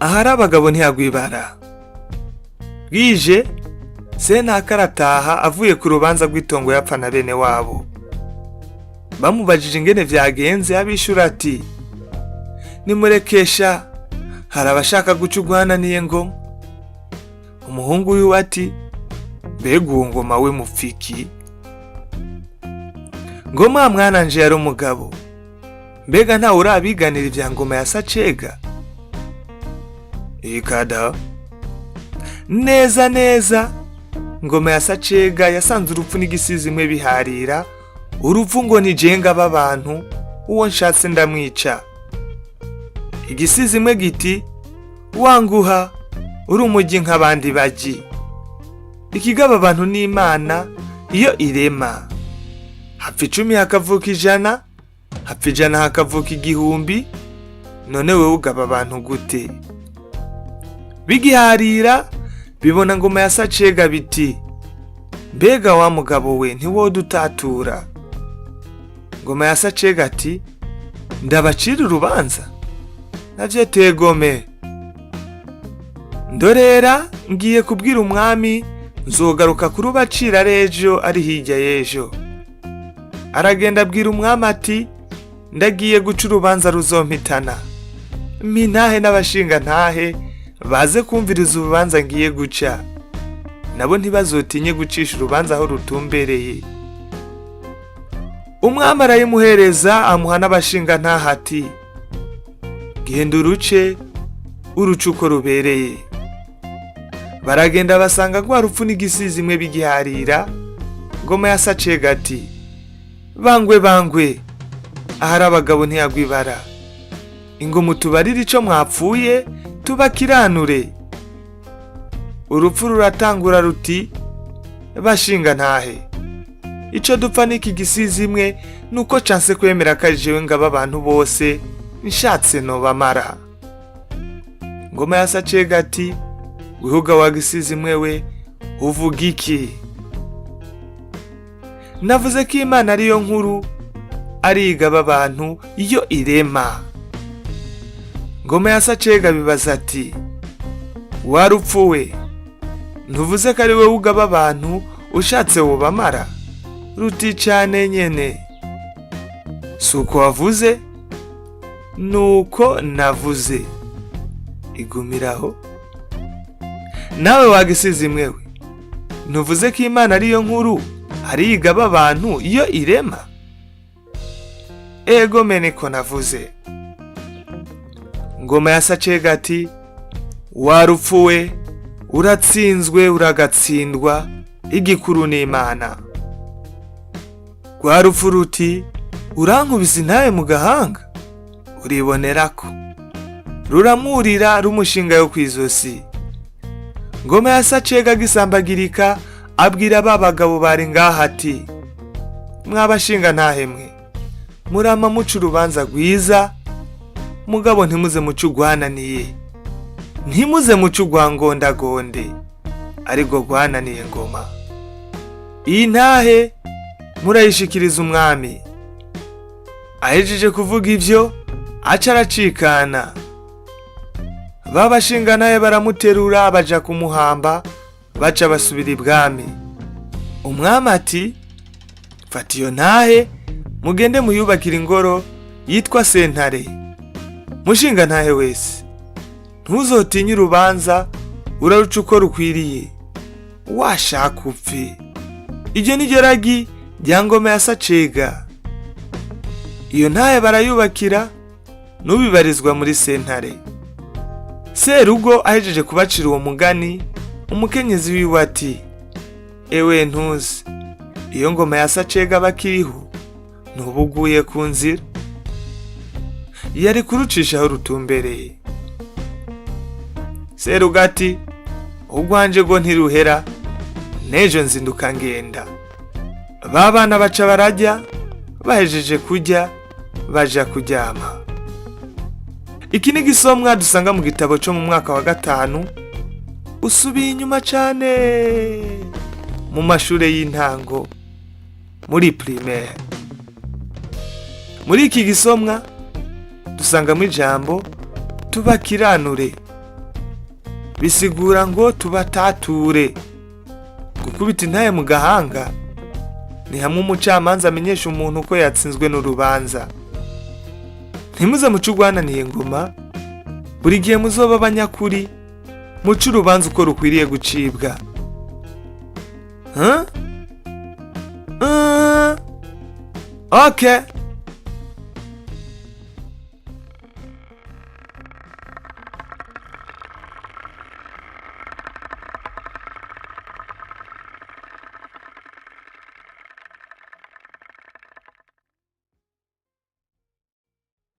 Ahari abagabo ntihagwa ibara. Bwije Sentaka arataha avuye ku rubanza rw'itongo yapfa na bene wabo. Bamubajije ingene vyagenze abishura ati: "Nimurekesha hari abashaka guca urwananiye ngoma." Umuhungu wiwe ati: "Mbega uwo ngoma we mupfiki?" Ngoma mwananje yari umugabo. Mbega ntawe urabiganira ivya ngoma ya Sacega? Ikada neza neza. Ngoma ya Sacega yasanze urupfu n'igisizi imwe biharira. Urupfu ngo nijenga b'abantu, uwo nshatse ndamwica. Igisizi imwe giti: "Wanguha uri umugi nk'abandi baji." Ikigaba abantu n'Imana iyo irema. Hapfa 10 hakavuka 100, hapfa 100 hakavuka 1000. None wewe ugaba abantu gute? Bigiharira bibona ngoma ya Sacega biti: "Mbega wa mugabo we, ntiwodutatura?" Ngoma ya Sacega ati: "Ndabacira urubanza navyo tegome. Ndorera ngiye kubwira umwami, nzogaruka kurubacira rejo ari hirya y'ejo." Aragenda abwira umwami ati: "Ndagiye guca urubanza ruzompitana, mpintahe n'abashinga ntahe baze kumviriza urubanza ngiye guca, nabo ntibazotinye gucisha urubanza aho rutumbereye." Umwami arayimuhereza, amuha n'abashinga ntahe ati: "Genda uruce, uruce uko rubereye." Baragenda basanga rwa rupfu n'igisizi imwe bigiharira. Ngoma ya Sacega ati: "Bangwe bangwe, ahari abagabo ntiyagwa ibara. Ingoma utubarire ico mwapfuye tubakiranure." Urupfu ruratangura ruti: "Bashinga ntahe, ico dupfa n'iki gisizi imwe nuko canse kwemera ko ari jewe ngaba abantu bose, nshatse nobamara." Ngoma ya Sacega ati: "Wihuga wa gisizi imwe we, uvuga iki? Navuze ko Imana ariyo nkuru, arigaba abantu iyo irema." Ngoma ya Sacega bibaza ati: "Warupfu we, ntuvuze ko ari wowe ugaba abantu, ushatse wobamara?" Ruti: "Cane nyene." "Si uko wavuze?" "Nuko navuze." "Igumiraho nawe wagisize imwewe, ntuvuze ko Imana ariyo nkuru, arigaba abantu iyo irema?" "Ego meneko navuze." Ngoma ya Sacega ati: "Warupfuwe, uratsinzwe uragatsindwa, igikuru n'Imana." Rwarupfu ruti: "Urankubise intahe mu gahanga uribonerako." Ruramwurira rumushinga yo kw'izosi. Ngoma ya Sacega gisambagirika, abwira ba bagabo bari ngaha ati: "Mwabashinga ntahemwe, murama muca urubanza rwiza, mugabo ntimuze muce urwananiye, ntimuze muce urwangondagonde ariko rwananiye ngoma. Iyi ntahe murayishikiriza umwami." Ahejeje kuvuga ivyo aca aracikana. Babashinga naye baramuterura baja kumuhamba, baca basubira ibwami. Umwami ati: "Fata iyo ntahe mugende muyubakire ingoro yitwa sentare. Mushinga ntahe wese, ntuzotinye urubanza, uraruca uko rukwiriye, washaka upfe." Iryo ni ryo ragi rya ngoma ya Sacega. Iyo ntahe barayubakira, n'ubibarizwa muri sentare. Serugo ahejeje kubacira uwo mugani, umukenyezi wiwe ati: "Ewe ntuzi iyo ngoma ya Sacega bakiriho, ntubuguye ku nzira yari kurucisha aho rutumbereye." Serugo ati: "Urwanje rwo ntiruhera, n'ejo nzinduka ngenda." Ba bana baca barajya, bahejeje kurya baja kuryama. Iki ni gisomwa dusanga mu gitabo cyo mu mwaka wa gatanu, usubiye inyuma cane mu mashure y'intango, muri primaire. Muri iki gisomwa dusangamo ijambo tubakiranure. Bisigura ngo tubatature. Gukubita intahe mu gahanga ni hamwe umucamanza amenyesha umuntu ko yatsinzwe n'urubanza. Ntimuze muce urwananiye ngoma, buri gihe muzoba abanyakuri, muce urubanza uko rukwiriye gucibwa. Huh? Okay.